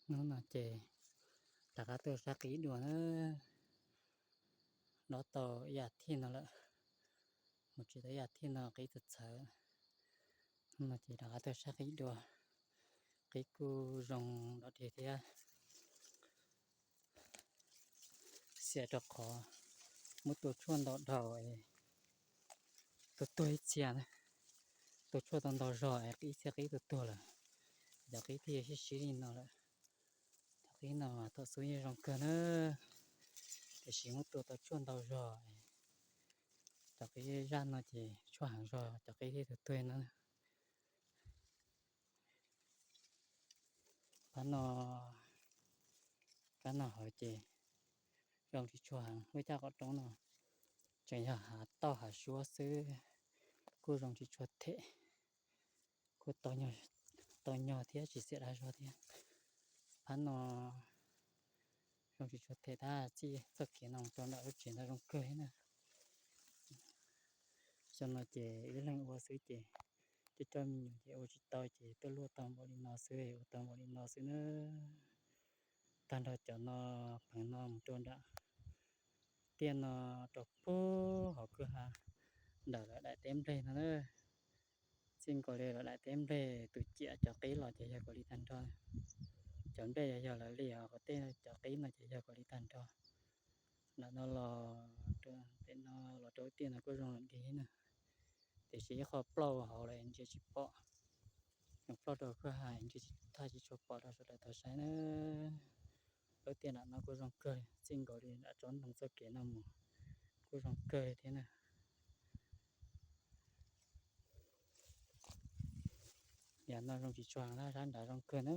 Hnub no ces rov qab tuaj saib qib dua na. Dob tau ib yam thij no lawm, mus tsis tau ib yam thij no qib txawv txawv. Hnub no ces rov qab tuaj saib qib dua, qib kuj zoo dog dig thiab. Xiam rau qhov muab tua tshuaj ntau dhau es tuag tuag ib txhia, tua tshuaj tau ntau zog es ib txhia qib tuag tuag lawm. Cov qib thiaj sib sib li no lawm. Cov qib no mas thaum xub yeej zoo kawg na, tiam sis muab tua tau tshuaj ntau zog. Cov qib zaj no ces tshuaj heev zog cov qib thiaj tuag tuag no. Phab no, kab no hauv ces zoo tsis tshua heev, lub caj qaum roob no tseem yog hav tauj hav suab xwb, kuj zoo tsis tshua them, kuj tau nyog thiab tsis xiam dag zog thiab. Phab no zoo tsis tshua them tab txij txoj kev no mus rau nram lub tsev ntawd zoo kawg li na. Xyoo no ces ib leeg ua xwb ces coj coj me nyuam ces ua tsis tau ces tuaj luaj tau npaum li no xwb, ua tau npaum li no xwb na. Tag nrho cov no, pheev no mus rau nram tiaj no rau pug hauv kwj ha ntawm lawv daim teb nplej no na. Txij nkaus li lawv daim teb nplej tus ciam cov qib los ces yog kuv li tag nrho. Cov nplej yog yog lawv li hauv qhov tej cov qib no ces yog kuv li tag nrho. Nram no los, pem no los rau tiaj no kuj zoo dig na, tiam sis ib qho plaub hauv lawm ntsia tsis pom, zoo plaub rau kwj ha ntsia thaj tsis tshua pom rau sawv daws tau saib na. Lub tiaj nram no kuj zoo kawg, txij nkaus li nram tsob ntoo txoj kev no mus kuj zoo kawg thiab na. Yam no zoo tsis tshua, sab nrad zoo kawg na.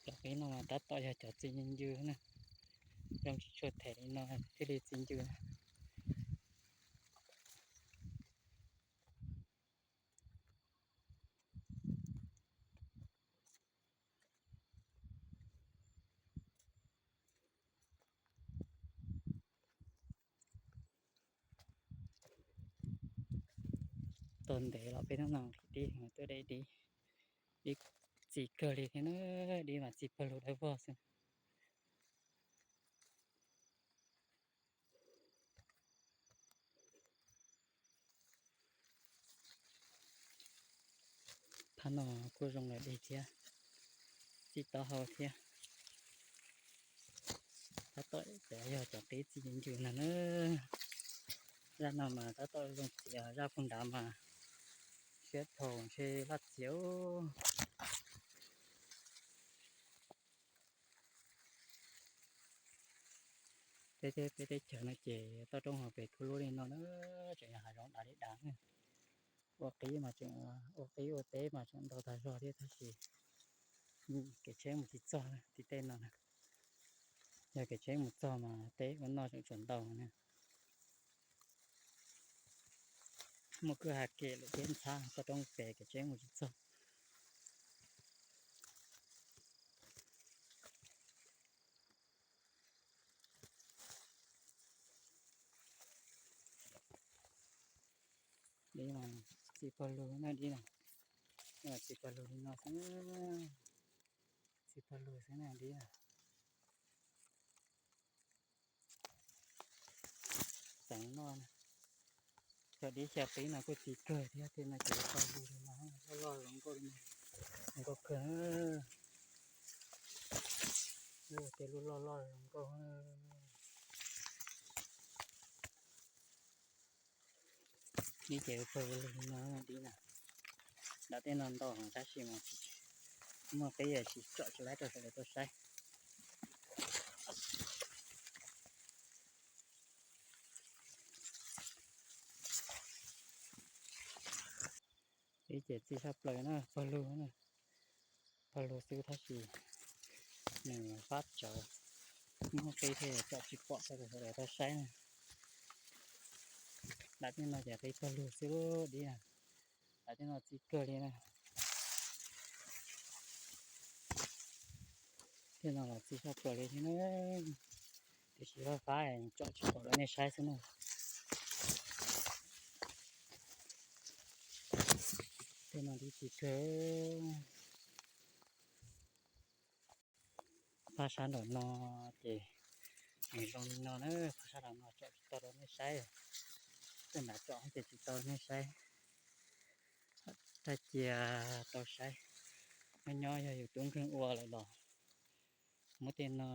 Cov qib no mas tab tom yog cov txi ncw ncw na, zoo tsis tshua them li no thiaj li txi ncw. Tuaj ntev los peb hnub no dib, tuaj de dib, dib txi kawg li thiab na, dib mas txi pawg lug dawb vog xwb. Phab no kuj zoo lawm dig thiab, txi taub hau thiab. Tab tom cov yog cov qib txi ncw ncw no na. Zaj no mas tab tom zoo txiv, zaj pug nrad mas siab dhau ntshe laj txiav. Peb teb chaws no ces toj roob hauv pes kub lub li no na, tseem yog hav zoov dav li dav. Ua qib mas tseem, ua qib ua teb mas tseem ntau tag zog thiab tab sis kev tsheb mus tsis txog tim tej no na. Yog kev tsheb mus txog mas teb ua noj tseem tshuav ntau na. Muaj kwj ha kem lawm thiab ntxhab toj roob pes kev tsheb mus tsis txog. Dib no, txi pawg lug na dib no. Txi pawg lug li no xwb, txi pawg lug xwb na dib no. Xeev noj na. Cov dib xyaw qib no kuj txi kawg thiab, tej no ces pawg lug li no, loj loj zoo nkauj li no, zoo nkauj kawg. Tej lub loj loj zoo nkauj. Dib ces pawg lug li no dib na. Nram tej no ntau heev tab sis mas muaj qib tsis tsom tsis laib rau sawv daws tau saib. Dib ces txi tshaj plaws na, pawg lug na. Pawg lug xwb tab sis nws fab tsawv, muaj qib thiaj tsom tsis pom rau sawv daws tau saib na. Nram tej no ces qib pawg lug xwb dib na. Nram tej no txi kawg li na. Tej no los txi sab plaws li thiab na, tiam sis fab fab tsom tsis pom rau nej saib xwb na. Tej no tib txi kawg. Phab sab nraum no ces nws zoo li no na, phab sab nraum no tsom tsis tau rau nej saib. Tej nram tsom ces tsis tau rau nej saib. Rab cia tau saib, nyob nyob yog yus tub nkeeg ua lawm los muab tej no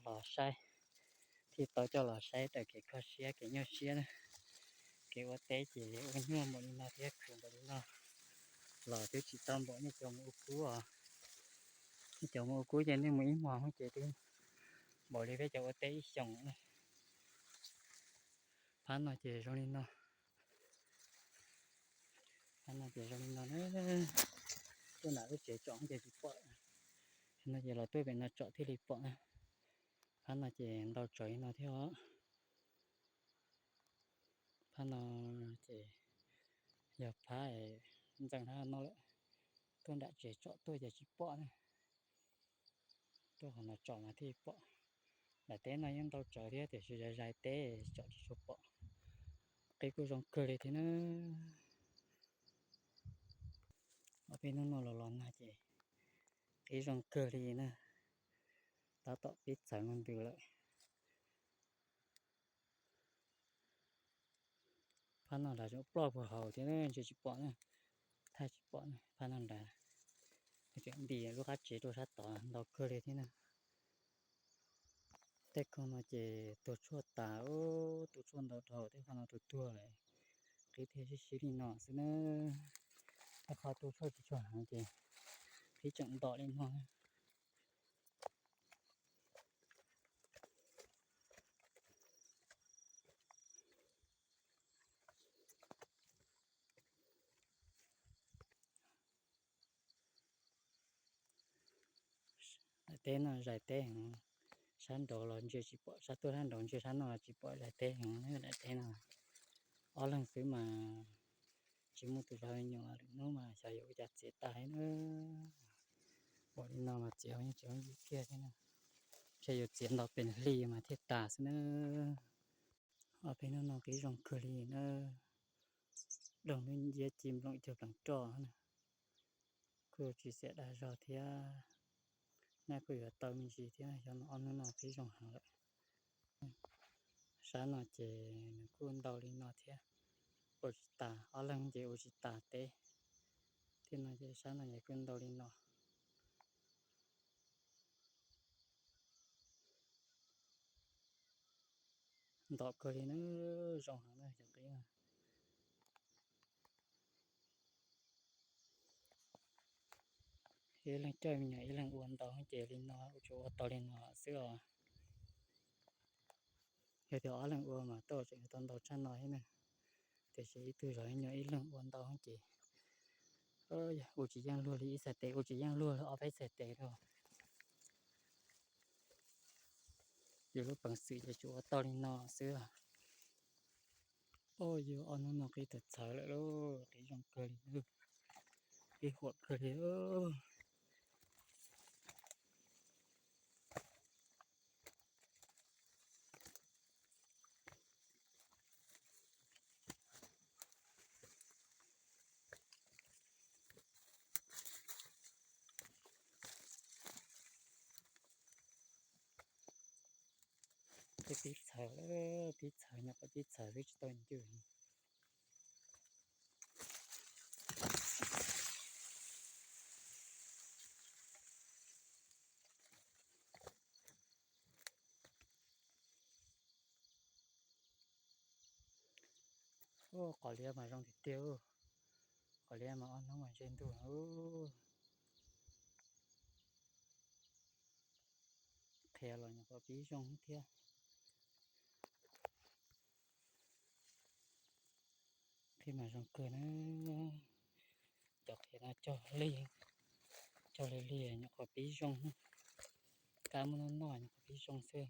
los saib, thiaj tau coj los saib raws kev kho siab kev nyuaj siab na. Kev ua teb ces ua nyuaj npaum li no thiab khwv npaum li no los twb tsis tau npaum nej cov mus ua kub os. Nej cov mus ua kub ces nej mus ib hmos xwb ces twb npaum li peb cov ua teb ib xyoos na. Phab no ces zoo li no. Phab no ces zoo li no na. Tuaj nram lub tsev tsom ces tsis pom. No ces los tuaj pem no tsom thiaj li pom na. Phab no ces ntau tsawv li no thiab os. Phab no ces yog phab ntxeev no lawm. Tuaj nram tsev tsom tuaj ces tsis pom na. Tuaj qhov no tsom mas thiaj pom. Daim teb no yeej ntau tsawv thiab tiam sis zais zais teb tsom tsis tshua pom. Qib kuj zoo kawg li thiab na. Ob peb hnub no los los nag ces qib zoo kawg li na. Tab tom pib txhawv ntws lawm. Phab no nrad tseem ploj puag hauv thiab ntsia tsis pom na, thaij tsis pom na. Phab no nrad tseem nti lub qab tsev rau sab tod ntau kawg li thiab na. Tej khoom no ces tuag tshuaj tas, tuag tshuaj ntau dhau, tej qho no tuag tuag lawm, qib thiaj sib sib li no xwb na. Tej qho tuag tshuaj tsis tshua heev ces qib tseem nto li no. Daim teb no zais teb heev, sab nraud los ntsia tsis pom, sab tuaj sab nraud ntsia sab no los tsis pom, zais teb heev daim teb no. Ob leeg xwb mas tsis muaj tus zov nyuam, lwm hnub mas xyov yuav ua cas txiav tas li na. Pom li no mas txiav yeej tsis yooj yim kiag thiab na, ntshe yuav txiav nto pes hli mas thiaj tas xwb na. Ob peb hnub no qib zoo kawg li na, doog lub nciab ci nploom cuag pleev roj na. Kuj tsis xiam dag zog thiab, nab kuj yuav tau me ntsis thiab, xyov ob hnub no qib zoo heev lawm. Sab no ces nws kuj ntau li no thiab, ua tsis tas, ob leeg ces ua tsis tas teb. Thiab no ces sab no ces kuj ntau li no. Nto kawg li na, zoo heev na cov qib na. Ib leeg coj me nyuam ib leeg ua ntau ces li no, ua tsuas ua tau li no xwb os. Yog tias ob leeg ua mas tau tseem tau ntau tshaj no thiab na. Tiam sis ib tug zov me nyuam ib leeg ua ntau ces ua tsis yeej luag li ib txhais tes, ua tsis yeej luag li ob peb txhais tes rau. Yus lub peev xwm ces tsuas ua tau li no xwb. Au, yus ob hnub no qib tawm txhawv lawm lauj, qib zoo kawg li, qib huam kawg li. Peb pib txhawv, pib txhawv, nyuam qhuav pib txhawv xwb tsis tau ncw. Qos liab mas zoo tiag tiag, qos liab mas ob hnub mas ntseg ntuj. Qhia los nyuam qhuav pib zoo thiab. Qhib mas zoo kawg na. Cov qhia no cog li, cog li li nyuam qhuav pib zoo. Kab muab noj noj nyuam qhuav pib zoo xwb.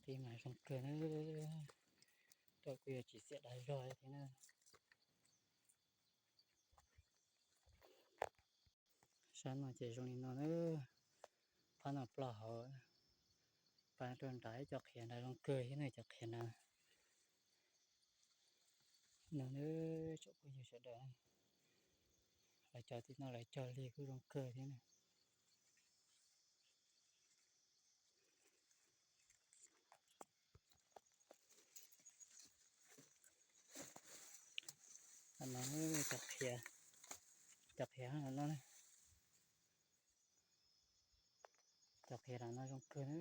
Qhib mas zoo kawg na. tuaj kuj yog tsis xiam dag zog thiab na. Sab no ces zoo li no na, phab no ploj hauv, pab rau nrad ib co qhiav nrad zoo kawg thiab na, cov qhiav nrad no na, tsoom phooj ywg sawv daws, lawv cog tim no lawv cog li kuj zoo kawg thiab na. Cov qhiav, cov qhiav no, cov qhiav no zoo kawg na,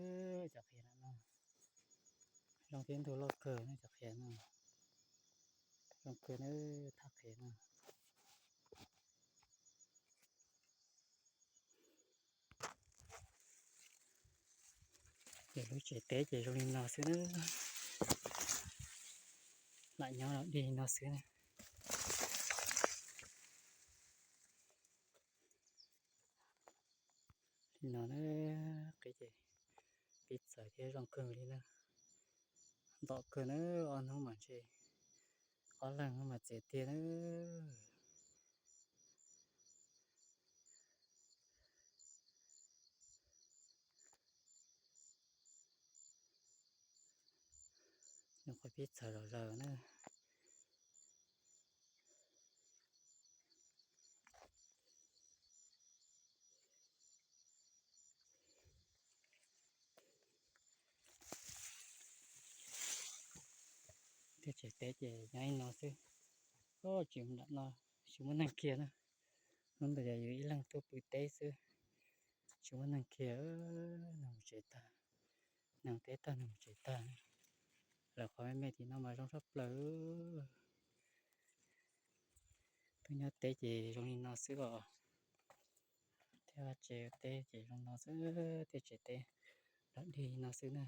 cov qhiav no zoo thiab ntug loj kawg na, cov qhiav no zoo kawg na, thaj qhiav no. Ces lub tsev teb ces zoo li no xwb na, lam nyob los dig no xwb na. Li no na, qib ces pib txawv thiab zoo kawg li na. Ntom kawg na, ob hnub mas ntshe ob leeg mas txiav tiag na. Nyuam qhuav pib txawv los lawm na. Tej tsev teb ces nyob li no xwb. Tsis mus nram no, tsis muaj neeg kiag na. Hnub ntawd yog yus ib leeg tuaj pw teb xwb, tsis muaj neeg kiag, neeg mus tsev tag, neeg teb tag neeg mus tsev tag. Lawv qhov me me tim no mas zoo tshaj plaws. Peb nyob teb ces zoo li no xwb os. Thiab tsev teb ces zoo no xwb, tej tsev teb los dig li no xwb na.